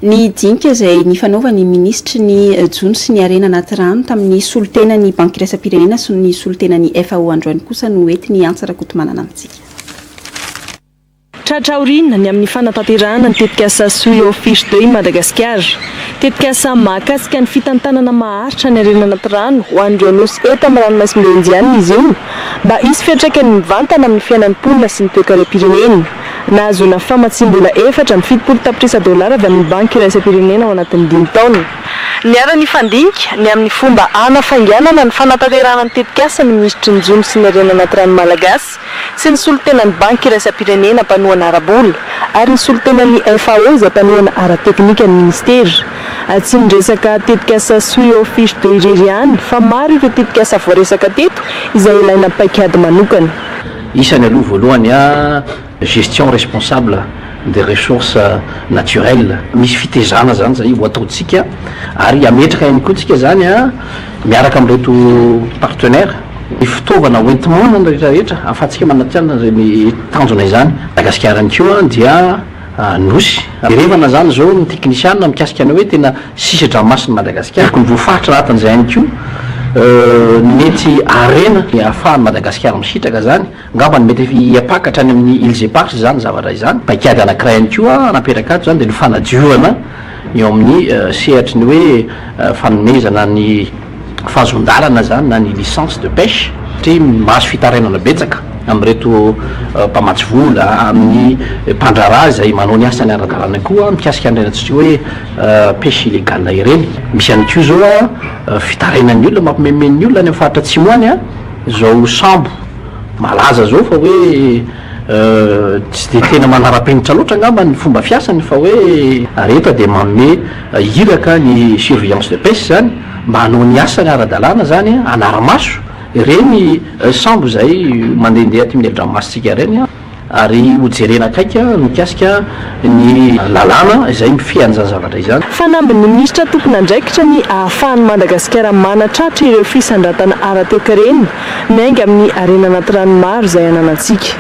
Ny dinika izay nifanaovan'ny minisitry ny jono sy ny harena anaty rano tamin'ny solontenan'ny Banky iraisam-pirenena sy ny solontenan'ny FAO androany kosa no entin'i Antsa Rakotomanana amintsika. Tratra aoriana ny amin'ny fanatanterahana ny tetikasa Soyo Fish Day Madagasikara. Tetikasa mahakasika ny fitantanana maharitra ny harena anaty rano ho an'ireo nosy eto amin'ny ranomasimbe Indianina izy io mba hisy fiantraikany mivantana amin'ny fiainan'ny mponina sy ny toekarem-pirenena. Nahazoana famatsiam-bola 74 tapitrisa dolara avy amin'ny Banky iraisam-pirenena ao anatin'ny dimy taona. Niara-nifandinika ny amin'ny fomba hanafainganana ny fanatanterahana ny tetikasa ny minisitry ny Jono sy ny Harena anaty rano malagasy sy ny solontenan'ny Banky iraisam-pirenena mpanohana ara-bola ary ny solontenan'ny FAO izay mpanohana ara-teknika ny minisitera. Tsy ny resaka tetikasa Soyo Fish de irery ihany fa maro ireo tetikasa voaresaka teto izay ilaina paikady manokana. Isany aloha voalohany a, gestion responsable des ressources naturelles, misy fitezana zany zay ho ataontsika ary hametraka ihany koa tsika zany a, miaraka amin'ireto partenaires, ny fitaovana hoenti-manana rehetra rehetra ahafahantsika manatianina ireny tanjona izany. Madagasikara ihany koa dia nosy, jerevana zany zao ny teknisiana mikasika ny hoe tena sisi-dranomasin'i Madagasikara. Tokony voafaritra anatin'izay ihany koa ny mety harena ahafahan'i Madagasikara misitraka izany. Angamba ny mety hiampaka hatrany amin'ny Îles Éparses izany zavatra izany. Paikady anankiray ihany koa napetraka ato izany dia ny fanadiovana eo amin'ny sehatry ny hoe fanomezana ny fahazoan-dalana izany na ny licence de pêche satria mahazo fitarainana betsaka amin'ireto mpamatsy vola, amin'ny mpandraharaha izay manao ny asany ara-dalàna koa mikasika an'ireny antsointsika hoe pêche illegale ireny. Misy ihany koa izao fitarainan'ny olona, mampimenomen'ny olona any amin'ny faritra atsimo any izao sambo malaza izao fa hoe tsy dia tena manara-penitra loatra angamba ny fomba fiasany fa hoe ary eto dia manome iraka ny surveillance de pêche izany mba hanao ny asany ara-dalàna izany hanara-maso ireny sambo izay mandehandeha aty amin'ny helodranomasintsika ireny. Ary ho jerena akaiky mikasika ny lalàna izay mifehy an'izany zavatra izany. Fanambin'ny minisitra tompon'andraikitra ny ahafahan'i Madagasikara manatratra ireo fisandratana ara-toekarena miainga amin'ny harena anaty rano maro izay ananantsika.